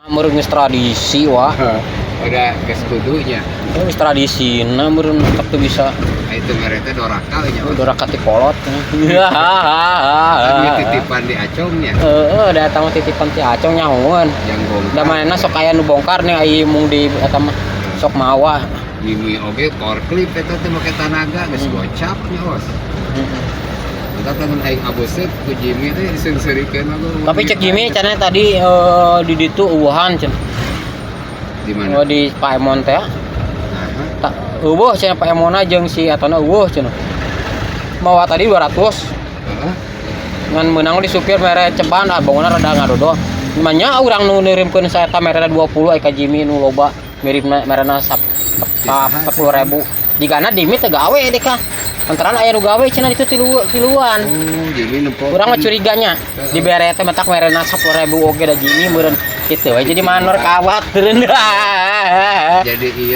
Meureun geus tradisi, wah. Udah geus kudunya. Geus tradisina meureun tetep teu bisa. Nah, itu mere teh doraka nya. Doraka ti kolot. Kan titipan di acongnya. Heeh, da eta mah titipan ti acong nyahoeun. Yang bongkar. Da manehna sok aya nu bongkar nih, ai mung di eta mah sok mawa. Mimi oge forklift eta teh make tanaga geus gocap nya, Os. Entah lamun aing abuseut ku Jimmy teh diseungseurikeun mah. Tapi cek Jimmy cenah tadi di ditu eueuhan cenah. Di mana? Oh, di Pak Emon teh. Nah, Tak eueuh cenah Pak Emona jeung si etana eueuh cenah. Mawa tadi 200. Ngan meunang di supir mere ceban, ah bangunan rada ngadodoh. Manya urang nu nirimkeun saeta merena 20 ai ka Jimmy nu loba miripna merena sap 10.000. Jigana Jimmy teh gawe deh kah. Lantaran aya nu gawe cenah itu tiluan. Oh, Jimmy nempo. Urang mah curiganya dibere teh matak merena 10.000 oge da Jimmy meureun kitu we jadi manor kawat. Jadi iya.